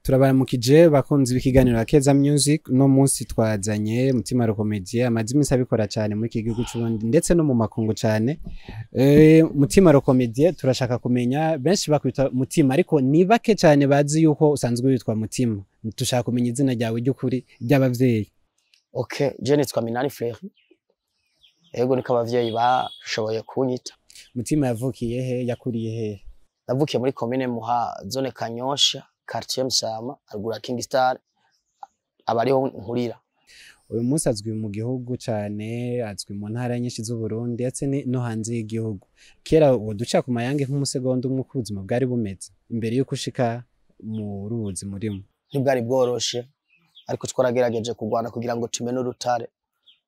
Turabaramukije bakunzi b'ikiganiro Akeza Music. No munsi twazanye Mutima le Comédien, amaze iminsi abikora cyane muri iki gihugu c'Uburundi ndetse no mu makungu cyane. Mutima le Comédien, turashaka kumenya, benshi bakwita Mutima ariko ni bake cyane bazi yuko usanzwe witwa Mutima. Dushaka kumenya izina ryawe ry'ukuri ry'abavyeyi. Okay, je nitwa Minani Fleury. Ego, niko abavyeyi bashoboye kunyita. Mutima yavukiye he? Yakuriye he? Navukiye muri commune Muha, zone Kanyosha, quartier Musama, haruguru ya King Star, aba ariho nkurira. Uyu munsi azwi mu gihugu cyane, azwi mu ntara nyinshi z'Uburundi ndetse no hanze y'igihugu. Kera woduca ku mayange nk'umusegonda umwe uko ubuzima bwari bumeze imbere y'uko ushika mu ruzi murimo? Ntibwari bworoshe, ariko twaragerageje kurwana kugira ngo tumene urutare,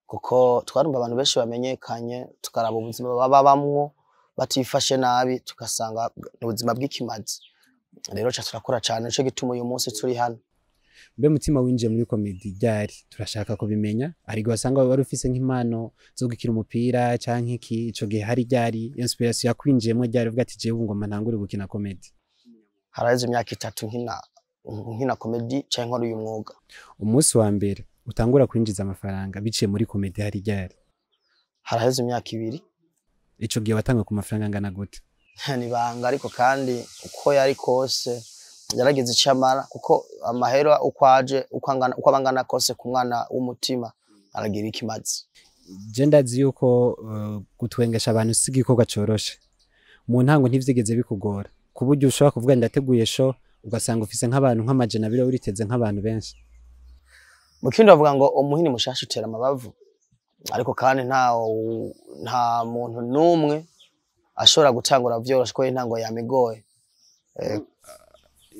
kuko twarumva abantu benshi bamenyekanye, tukaraba ubuzima baba bamwo batifashe nabi, tugasanga ni ubuzima bw'ikimazi. Rero ca turakora cane, nico gituma uyu munsi turi hano. Mbe Mutima, winjiye muri comédie ryari? Turashaka kubimenya. Ariko wasanga wari ufise nk'impano zo gukina umupira canke iki, ico gihe hari ryari inspiration yakwinjiyemwo? Ryari uvuga ati: "Jewe ngoma ntangure gukina comédie"? Haraheze imyaka 3 nkina comédie canke nkora uyu mwuga. Umunsi wa mbere utangura kwinjiza amafaranga biciye muri comédie hari ryari? Haraheze imyaka 2. Ico gihe watanga ku mafaranga angana gute? Nibanga, ariko kandi uko yari kose yaragize icyo amara, kuko amahera uko aje, uko angana, uko aba angana kose, ku mwana w'umutima aragira ikimazi. Je ndazi yuko gutwengesha abantu si igikorwa coroshe. Mu ntango ntivyigeze bikugora ku buryo ushobora kuvuga ndateguye show, ugasanga ufise nk'abantu nk'200, uriteze nk'abantu benshi? Mu kindi bavuga ngo umuhini mushasha utera amabavu, ariko kandi nta muntu n'umwe ashobora gutangura vyoroshe, ko intango yamigoye.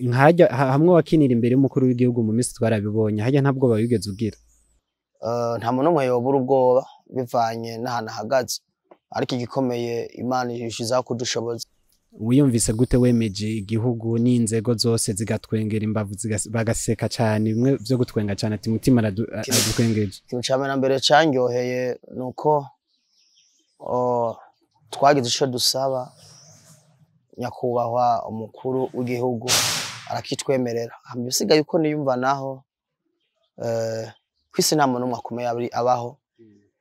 Nkajya hamwe wakinira imbere y'umukuru w'igihugu mu minsi twarabibonye hajya, ntabwo wigeze ugira? Nta muntu n'umwe yobura ubwoba bivanye n'ahantu ahagaze, ariko igikomeye Imana irushizaho kudushoboza. Wiyumvise gute wemeje igihugu n'inzego zose zigatwengera imbavu, bagaseka cyane, bimwe vyo gutwenga cyane, ati Mutima aradutwengeje? Ikintu ca mbere na mbere candyoheye ni uko twagize ico dusaba nyakubahwa umukuru w'igihugu arakitwemerera. Hama ibisigaye uko niyumva naho, kw'isi nta muntu n'umwe akomeye abaho,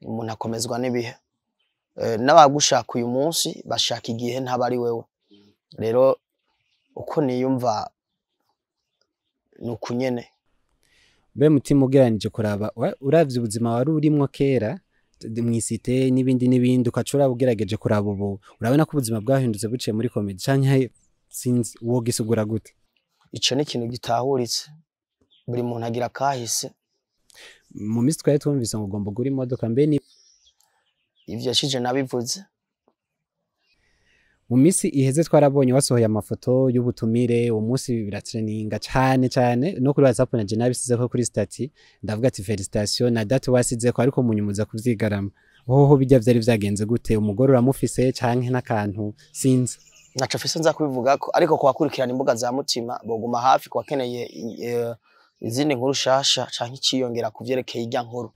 umuntu akomezwa n'ibihe. N'abagushaka uyu munsi bashaka igihe ntaba ari wewe. Rero uko niyumva ni uku nyene. Mbe Mutima, ugereranije kuraba uravye ubuzima wari urimwo kera mw'isite n'ibindi n'ibindi, ukaca uraba ugerageje kuraba ubu, urabona ko ubuzima bwahindutse buciye muri comédie, canke sinzi wogisigura gute? Ico ni ikintu gitahuritse, buri muntu agira akahise. Mu minsi twari twumvise ngo ugomba ugura imodoka, mbe ni Ivyo shije nabivuze. Mu minsi iheze twarabonye wasohoye amafoto y'ubutumire, uwo munsi biratrendinga cane cane no kuri WhatsApp, na je nabisizeko kuri statut, ndavuga ati félicitations, na date wasizeko, ariko munyuma uza kuvyigarama. Hoho bijya vyari vyagenze gute? Umugore uramufise canke n'akantu, sinzi? Ntaco mfise nza kubivugako, ariko kubakurikirana imbuga za Mutima boguma hafi kubakeneye izindi nkuru shasha canke iciyongera ku vyerekeye irya nkuru.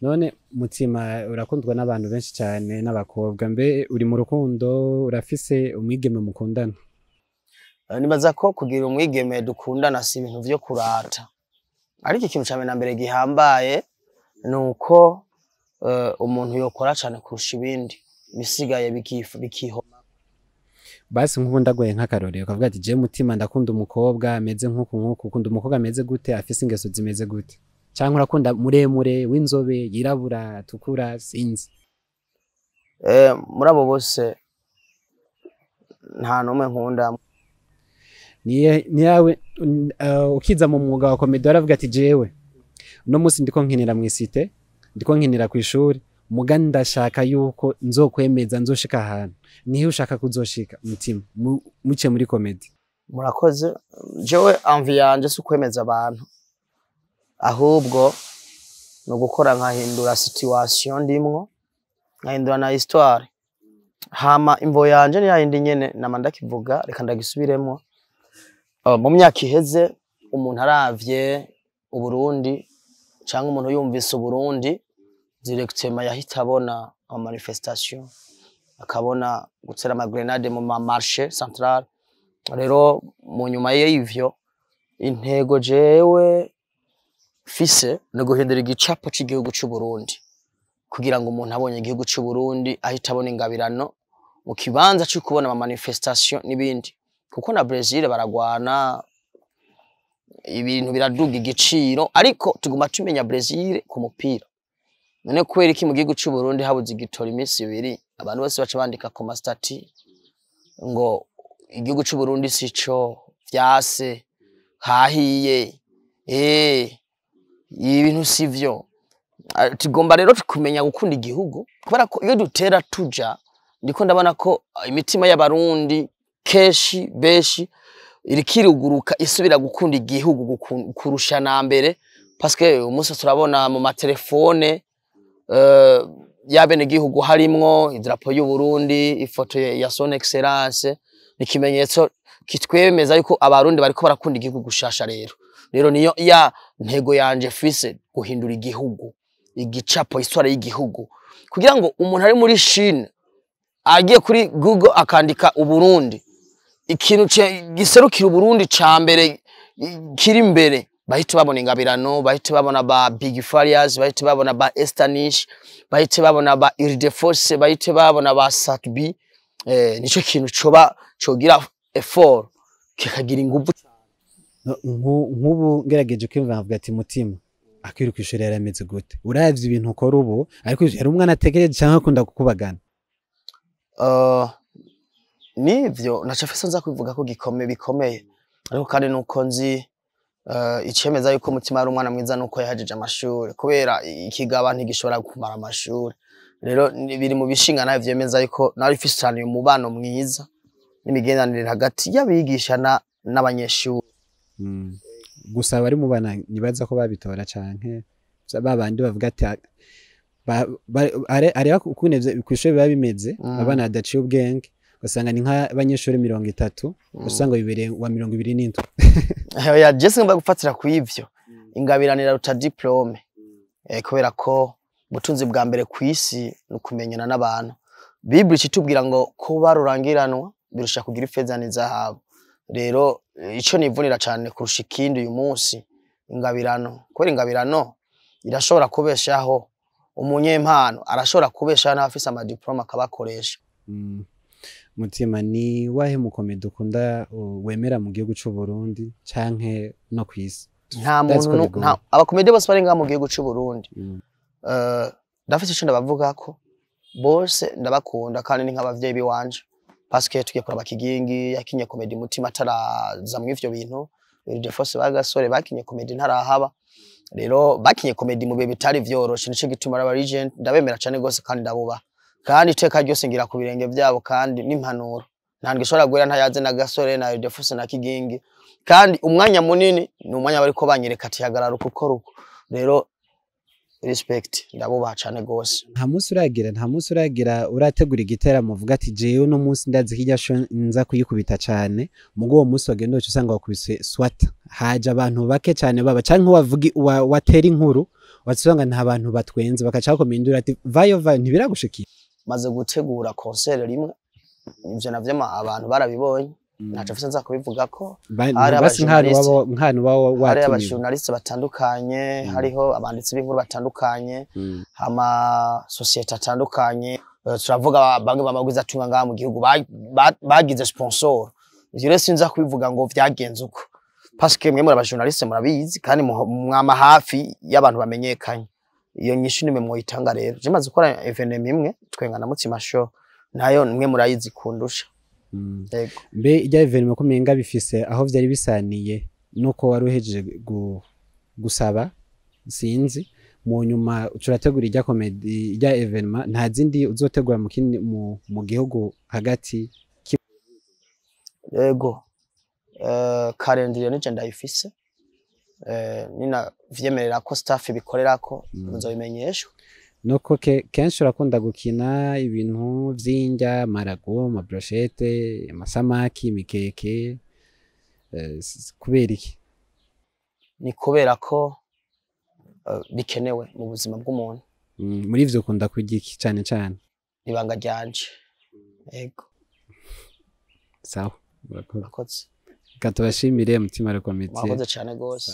None Mutima, urakundwa n'abantu benshi cyane n'abakobwa, mbe uri mu rukundo? Urafise umwigeme mukundana? Nibaza ko kugira umwigeme dukundana si ibintu vyo kurata, ariko ikintu ca mbere na mbere gihambaye ni uko umuntu yokora cane kurusha ibindi, ibisigaye bikihoma. Basi nk'ubu ndagoye nk'akarorero, ukavuga ati: "Je Mutima ndakunda umukobwa ameze nk'uku nk'uku." Ukunda umukobwa ameze gute? Afise ingeso zimeze gute? Canke urakunda muremure, w'inzobe, yirabura, atukura, sinzi? Muri abo bose nta n'umwe nkunda. Niyawe ukiza mu mwuga wa comédie waravuga ati: "Jewe uno munsi ndiko nkinira mw'isite, ndiko nkinira kw'ishuri, muga ndashaka yuko nzokwemeza nzoshika ahantu." Nihe ushaka kuzoshika, Mutima, muciye muri comédie? Murakoze. Jewe envie yanje si ukwemeza abantu, ahubwo ni ugukora nkahindura situation ndimwo, nkahindura na histoire. Hama imvo yanje ni yayindi nyene nama ndakivuga, reka ndagisubiremwo. Mu myaka iheze, umuntu aravye Uburundi canke umuntu yumvise Uburundi directement, yahita abona ama manifestation, akabona gutera ama grenade mu ma marché central. Rero mu nyuma y'ivyo, intego jewe mfise ni guhindura igicapo c'igihugu c'u Burundi, kugira ngo umuntu abonye igihugu c'u Burundi ahita abona ingabirano mu kibanza co kubona ama manifestation n'ibindi, kuko na Brazil baragwana, ibintu biraduga igiciro, ariko tuguma tumenya Brazil ku mupira. None kubera iki mu gihugu c'u Burundi habuze igitoro iminsi 2, abantu bose baca bandika ku ma statuts ngo igihugu c'u Burundi sico vyase hahiye? Ibintu sivyo. Tugomba rero kumenya gukunda igihugu, kubera ko iyo dutera tuja, ndiko ndabona ko imitima y'Abarundi kenshi benshi iriko iruguruka, isubira gukunda igihugu kurusha na mbere, parce que umunsi turabona mu matelefone y'abenegihugu harimwo idarapo y'u Burundi, ifoto ya Son Excellence. Ni ikimenyetso kitwemeza yuko Abarundi bariko barakunda igihugu gushasha. Rero niyo ya ntego yanje fise, guhindura igihugu, igicapo, histoire y'igihugu, kugira ngo umuntu ari muri Chine agiye kuri Google akandika Uburundi, ikintu giserukira Uburundi ca mbere kiri imbere, bahite babona ingabirano, bahite babona ba Big Farious, bahite babona ba Estanish, bahite babona ba Ildefonse, bahite babona ba Satbi. Nico kintu coba cogira effort kikagira inguvu. Nk'ubu ngerageje kwiyumva nkavuga ati Mutima akiri kw'ishuri yarameze gute? Uravye ibintu ukora ubu, ariko yari umwana atekereje canke akunda kukubagana? Nivyo naca fise nza kubivuga ko bikomeye, ariko kandi nuko nzi icemeza yuko Mutima ari umwana mwiza nuko yahejeje amashuri, kubera ikigaba ntigishobora kumara amashuri. Rero biri mu bishinga nawe vyemeza yuko nari mfise umubano mwiza n'imigenderanire hagati y'abigisha n'abanyeshuri. Gusa bari mu bana nibaza ko babitora canke babandi bavuga ati areba ukuntu kw'ishuri biba bimeze, abana badaciye ubwenge, ugasanga ni nk'abanyeshuri 30, usanga bibiri wa 27. Oya, je singomba gufatira ku ivyo. Ingabiranira ruta diplôme, kubera ko ubutunzi bwa mbere kw'isi ni ukumenyana n'abantu. Bible itubwira ngo kuba rurangiranwa birusha kugira ifeza n'izahabu. Rero ico nivunira cane kurusha ikindi uyu munsi, ingabirano, kubera ingabirano irashobora kubeshaho umunyempano, arashobora kubeshaho n'abafise amadiplôme akabakoresha. Mutima, ni wahe mukomedi ukunda, wemera mu gihugu c'u Burundi canke no kw'isi? Nta Ndazi muntu ko bigoye. Abakomedi bose bari ngaha mu gihugu c'u Burundi, ndafise ico ndabavugako. Bose ndabakunda kandi ni nk'abavyeyi biwanje, parce que tugiye kuraba Kigingi yakinye comédie Mutima ataraza mu ivyo bintu, Ildefonse Bagasore bakinye comédie ntarahaba. Rero bakinye comédie mu bihe bitari vyoroshe, nico gituma ari aba legend. Ndabemera cane gose kandi ndabubaha, kandi iteka ryose ngira ku birenge vyabo, kandi n'impanuro ntabwo ishobora guhera ntayaze na Gasore na Ildefonse na Kigingi. Kandi umwanya munini ni umwanya bariko banyereka ati hagarara uko, ukora uko. Rero respect, ndabubaha cane gose. Nta munsi uragira urategura igiteramo uvuga ati jewe uno munsi ndazi kirya show nza kuyikubita cane, mugo uwo munsi wagenda uca usanga wakubise swat, haje abantu bake cane, baba canke wavugi watera inkuru wasanga nta bantu batwenze, bakaca bakomindura ati vayo vayo? Ntibiragushikira? Maze gutegura concert rimwe, ivyo navyo abantu barabibonye, ntaco mfise nza kubivugako. Hari Basi nk'ahantu abajournaliste. Nk'ahantu waba Hari watumiwe. Abajournaliste batandukanye, hariho abanditsi b'inkuru batandukanye, ama sociétés atandukanye. Turavuga bamwe bamagwiza atunga ngaha mu gihugu bagize sponsor. Ivyo rero sinza kubivuga ngo vyagenze uko, parce que mwe muri abajournaliste murabizi kandi mwama hafi y'abantu bamenyekanye. Iyo nyishu nimwe mwoyitanga. Rero je maze gukora événement imwe, twenga na Mutima Show, nayo mwe murayizi kundusha. Yego. Mbe irya événement ko umenga bifise aho vyari bisaniye nuko wari uhejeje gusaba, sinzi, mu nyuma uca urategura irya comédie, irya événement, nta zindi uzotegura mu kindi mu gihugu hagati? Yego, calendrier nije ndayifise. Nina vyemerera ko staff ibikorerako, muzobimenyeshwa. Nuko kenshi urakunda gukina ibintu vy'indya, amarago, amabrochette, amasamaki, imikeke, kubera iki? Ni kubera ko bikenewe mu buzima bw'umuntu. Muri ivyo ukunda kurya iki cane cane? Ibanga ryanje. Yego. Sawa. Murakoze. Murakoze. Reka tubashimire, Mutima le Comédien. Murakoze cyane gose.